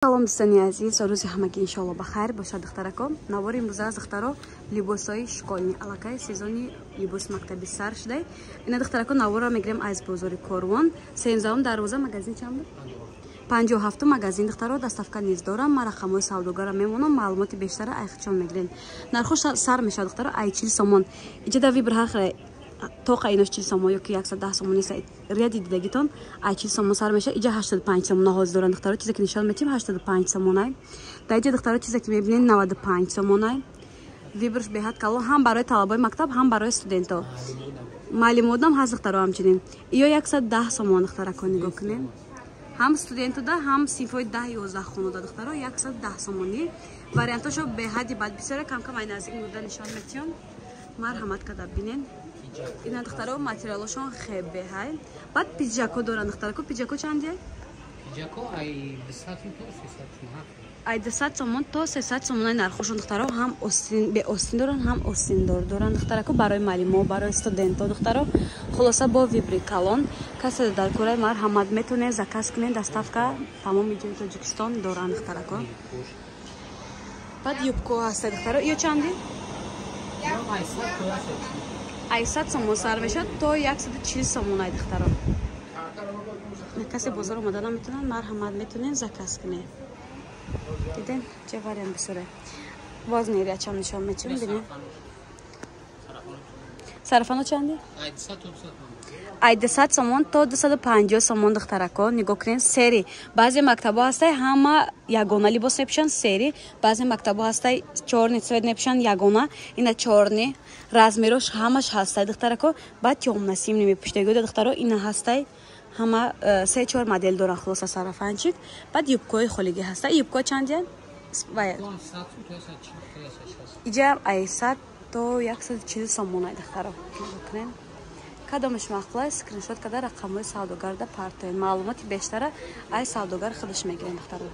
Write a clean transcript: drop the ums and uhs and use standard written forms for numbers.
Салом, дӯстони азиз, рӯзи ҳамагӣ иншоалло ба хайр бошад, духтарако. Навори имрӯза аз духтаро либосҳои школьный, аллакай сезони либоси мактаби сар шудай. Ина, духтарако, наворро мегирем аз бозори Корвон, 13-ум дарвоза, магазин чанд буд? 57-ум магазин, духтаро. Доставка низ дорам, ман рақамҳои савдогара мемонам, маълумоти бештара айхчон мегирем. Нархо сар мешавад, духтаро, ай 40 сомон. Иҷода выбор ҳар тоқа инош 40 сомон ёки 110 сомон нест, ряди дидагитон ай 40 сомон сар мешавад. Иҷа 85 сомона ҳозир доранд, духтаро. Чизе ки нишон метиҳем, 85 сомонай. Дар иҷа, духтаро, чизе ки мебинед, 95 сомонай. Выбор ш беҳад калон, ҳам барои талабои мактаб, ҳам барои студентҳо, маълимотам ҳаст, духтаро. Ҳамчунин иё 110 сомон, духтарако, нигоҳ кунед, ҳам студентуда, ҳам синфҳои 10, 11 хонуда, духтаро, 110 сомонӣ. Вариантошо беҳадди бад бисёре, камкам ай наздик муда нишон метиҳам, марҳамат када бинед. Ина, духтаро, материалошон хебеҳай. Баъд пиджако доранд, духтарако. Пиджако чандия? Ай 200 сомон то 300 сомонаи нархошон, духтаро. Ҳам беостин доранд, ҳам остиндор доранд, духтарако, барои маълимо, барои студентҳо, духтаро. Хулоса, бо выбор и калон. Касе дар кораи, марҳамат, метавонед заказ кунед, доставка тамоми ҷои Тоҷикистон доранд, духтарако. Баъд юбко ҳаста, духтаро. Ё чанди? Ай 100 сомон сар мешавад то 140 сомонай, духтаро. Касе бозор омода наметавонад, марҳамат, метавонед заказ кунед. Дидем, че вариант бисёре. Боз нерячам нишон метиҳем, бинед. Сарафано чанди? Ай 200 сомон то 250 сомон, духтарако, нигоҳ кунед, серый. Баъзе мактабҳо ҳастай, ҳама ягона либос мепӯшанд, серый. Баъзе мактабҳо ҳастай, чёрный цвет мепӯшанд ягона. Ина чёрный, размерош ҳамаш ҳастай, духтарако. Баъд тёмно-синий мепӯштагида, духтаро, ина ҳастай, ҳама се чор модел доранд. Хулоса, сарафанчик. Баъд юбкои холигӣ ҳаста. Юбко чандия? Иҷа ай 100 то 140 сомонай, духтаро. Кунед, кадомаш маъқулай, скриншот карда рақамҳои савдогарда партоед, маълумоти бештара ай савдогар худаш мегирен, духтаро.